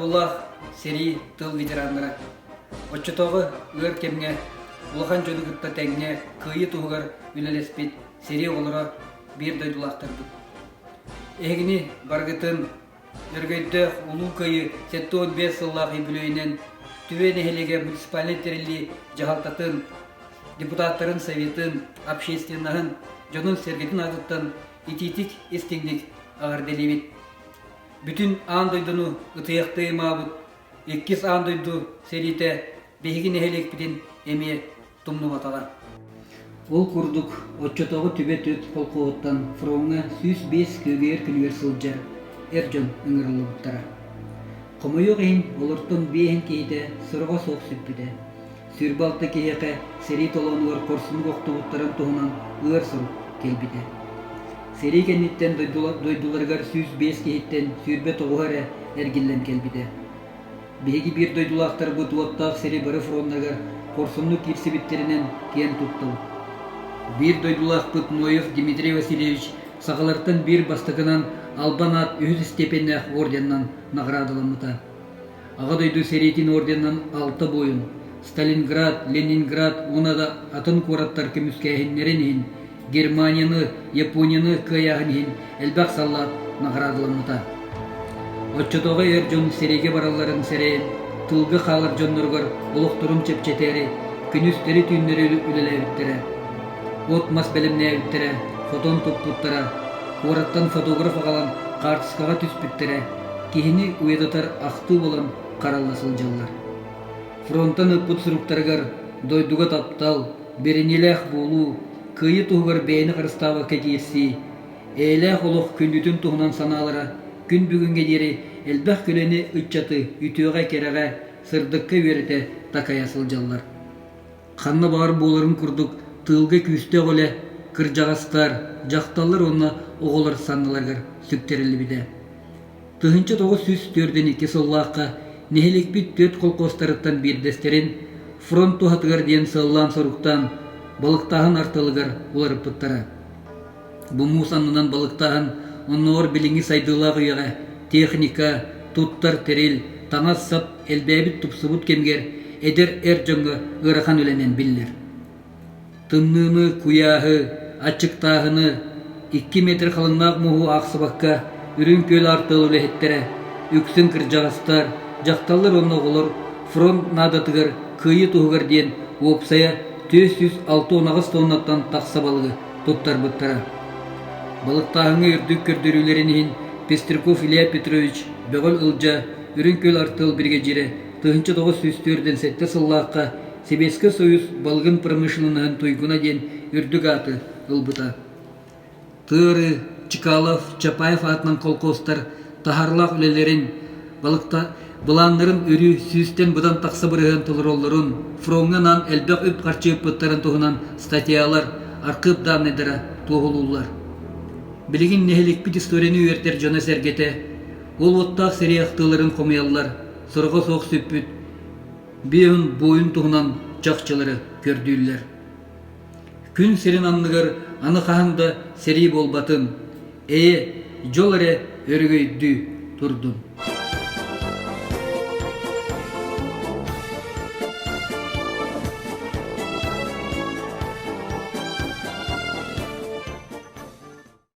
Ытыктабыллаах сэрии тыл ветераннара, оччотооҕу ыар кэмҥэ улахан дьону кытта тэҥҥэ кыайыы туһугар үлэлэспит сэрии оҕолоро биир дойдулаахтарбыт. Эһигини барыгытын Өрөгөйдөөх Улуу Кыайыы 75 сыллаах үбүлүөйүнэн Түбэ нэһилиэгэ муниципальнай тэриллии дьаһалтатын, депутаттарын советын, общественноһын, дьонун-сэргэтин аатыттан итиитик истиҥник эҕэрдэлиибит. Бүтүн аан дойдуну ытыйахтыы аймаабыт Иккис аан дойду сэриитэ биһиги нэһилиэкпитин эмиэ тумнубатаҕа. Ол курдук, оччотооҕу Түбэ Түт холкуоһуттан фроҥҥа 105 күөгэйэр күнүгэр сылдьар эр дьон ыҥырыллыбыттара. Хомойуох иһин, олортон биэһин киһитэ сороҕо суох сүппүтэ. 26 киһиэхэ сэрии толоонугар хорсуннук охтубуттарын туһунан ыар сурук кэлбитэ. Сэрии кэнниттэн дойдуларыгар 105 киһиттэн 29 эрэ эргиллэн кэлбитэ. Биһиги биир дойдулаахтарбыт уоттаах сири бары фроннарыгар хорсуннук киирсибиттэринэн киэн туттабыт. Биир дойдулаахпыт Ноев Дмитрий Васильевич сахалартан биир бастакынан Албан аат үһүс степеннээх орденынан наҕараадаламмыта. Аҕа дойду сэриитин орденынан алта буойун, Сталинград, Ленинград уонна да атын куораттар көмүскээһиннэрин иһин Германияны, Японияны кыайааһын иһин элбэх саллаат наҕараадаламмыта. Оччотооҕу эр дьон сэриигэ баралларын сэрэйэн, тылга хаалар дьонноругар олохторун чэпчэтээри, күнүстэри-түүннэри үлэлээбиттэрэ. От-мас бэлэмнээбиттэрэ, хотон туппуттара, куораттан фотограф аҕалан хаартыскаҕа түспүттэрэ, киһини уйадытар ахтыы буолан харалла сылдьаллар. Фронтан ыппыт суруктарыгар дойдуга таптал, бэриниилээх буолуу, кыайыы туһугар бэйэни харыстаабакка киирсии, эйэлээх олох күндүтүн туһунан санаалара күн бүгүҥҥэ диэри элбэх көлүөнэ ыччаты үтүөҕэ-кэрэҕэ, сырдыкка үөрэтэ такайа сылдьаллар. Ханна баҕар буоларын курдук тыылга күүстээх үлэ кырдьаҕастар, дьахталлар уонна оҕолор санныларыгар сүктэриллибитэ. 1942 сыллаахха нэһилиэкпит түөрт холкуостарыттан биирдэстэрин фронт туһатыгар диэн сыаллаан-соруктаан балыктааһын артыалыгар уларыппыттара. Бу муус аннынан балыктааһын оннооҕор билиҥҥи сайдыылаах үйэҕэ техника, туттар тэрил, таҥас-сап элбээбит тупсубут кэмигэр эдэр эр дьоҥҥо ыарахан үлэнэн биллэр. Тымныыны, куйааһы, аччыктааһыны, икки метр халыҥнаах мууһу аахсыбакка Үрүҥ Күөл артыал үлэһиттэрэ, үксүн кырдьаҕастар, дьахталлар уонна оҕолор фронт наадатыгар кыайыы туһугар диэн уопсайа 468 тоннаттан тахса балыгы туттарбыттара. Балыктааһыҥҥа үрдүк көрдөрүүлэрин иһин Пестряков Илья Петрович Бөҕөл Ылдьа Үрүҥ Күөл артыал биригэдьиирэ 1947 сыллаахха Сэбиэскэй Союз балыгын промышленноһын туйгуна диэн үрдүк ааты ылбыта. Тыары, Чкалов, Чапаев аатынан колхозтар таһаарылаах үлэлэрин, балыкта былааннарын өрүү сүүстэн быдан тахса бырыһыан толороллорун, фроҥҥа анаан элбэх үп-харчы ыыппыттарын туһунан статьялар, архыып дааннайдара туоһулууллар. Билигин нэһиликпит историяны үөрэтэр дьоно-сэргэтэ ол уоттаах сэрии ахтыыларын хомуйаллар, сороҕо суох сүппүт биэһин буойун туһунан чахчылары көрдүүллэр. Күн сирин анныгар аны хаһан да сэрии буолбатын, эйэ, дьол эрэ өрөгөйдүү турдун.